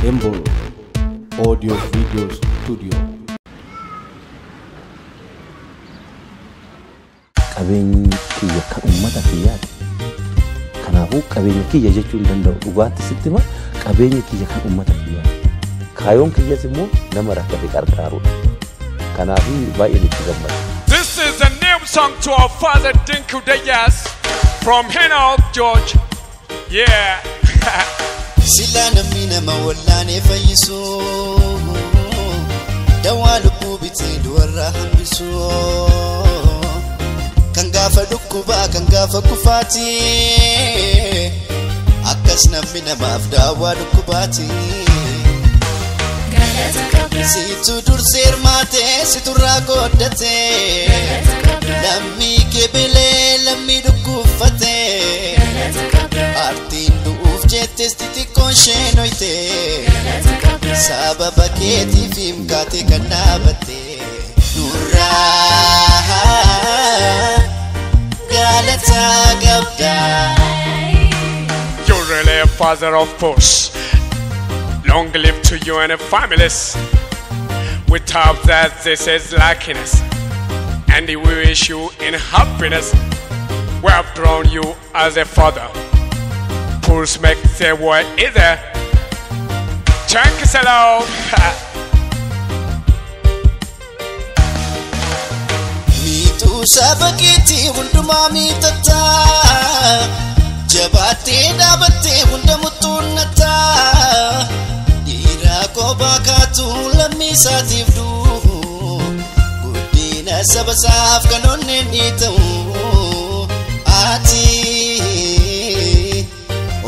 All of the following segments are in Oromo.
Embol Audio Video Studio. Qabeenyi kiyya kan uummata kiyyaati. Kanaafuu qabeenya kiyya jechuun danda'u dhugaatti sitti hima, qabeenya kiyya kan uummata kiyyaati. Kaayoon kiyyas immoo nama rakkate qarqaaruudha. Kanaafuu baay'een itti gammada. This is a new song to our father Dinku Dayas from Henoch George. Yeah. Sila namni nama wallaanee fayyisu, dawaa lubbuu bitee du'arraa hambisu, kan gaafa dhukkubaa kan gaafa kufaati, akkas namni namaaf daawaa dhukkubaati. Situ dursee hirmaatee siturraa qooddatee, lammii kebelee lammii dhukkufatee, aartiin du'uuf jettes xixiqqoon isheen hoyitee, sababa keetiif himkaatee kan dhaabatte. Nurraa galata qabda. You're really a father of course. Long live to you and your families. We hope that this is luckiness, and we wish you in happiness. We have drawn you as a father. Pulse make the way either. Thanks a lot. Miituu saba keetii hundumaa miidhataa, jabaatee dhaabattee hunda mutuunnataa, dhiira kophaa kaatu lammii isaatiif du'u, guddina saba isaaf kan onneen ni ta'u. Ati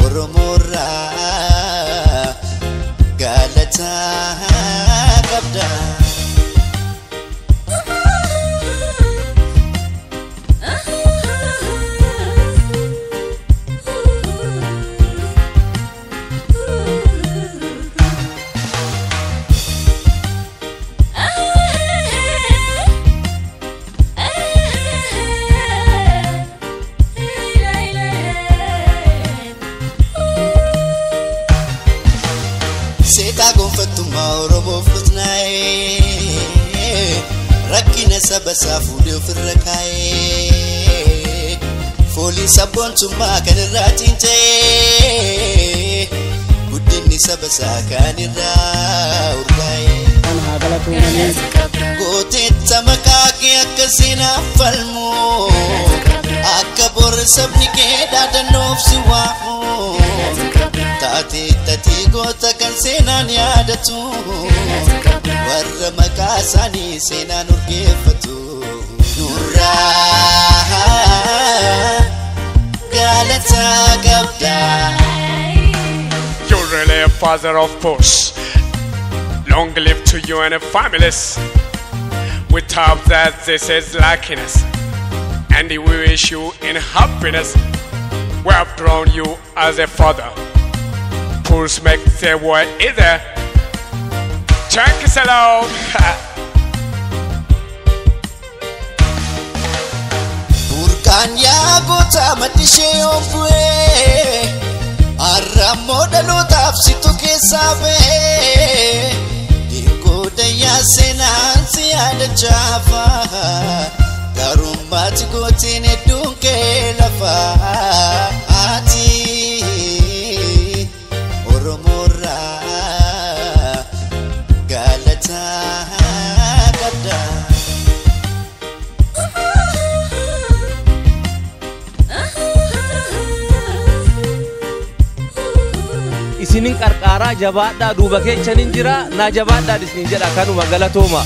Oromoorraa galata qabda. Seetaa gonfattummaa Oromoof lutnaa'ee, rakkina saba isaa fuudhee ofirra kaa'ee, fooliin sabboontummaa kan irraa cinca'ee, guddinni saba isaa kan irraa urgaa'ee. Kan haa galatoomanii. Gooteetta maqaa kee akka seenaaf falmu, akka bor sabni kee dhaadannoof si waamu, taatee tatii goota kan seenaan yaadatu, warra maqaa isaanii seenaan urgeeffatu. Nurraa galata qabda. You're really a father of course. Long live to you and your families. We hope that this is luckiness, and we wish you in happiness. We have drawn you as a father. Pulse make the way either. Thanks a lot. Burqaan yaa goota maddi ishee yoom bu'ee, har'a immoo dhalootaaf situ keessaa ba'ee, Dinkuu Dayyaa seenaan si yaadachaafa, garummaatti gootiin hedduun kee lafa. Ati Oromoorraa galata qabda. Isinin qarqaaraa jabaadhaa, duuba keessanin jira, naa jabaadhaa isinin jedha, kanuma galatooma.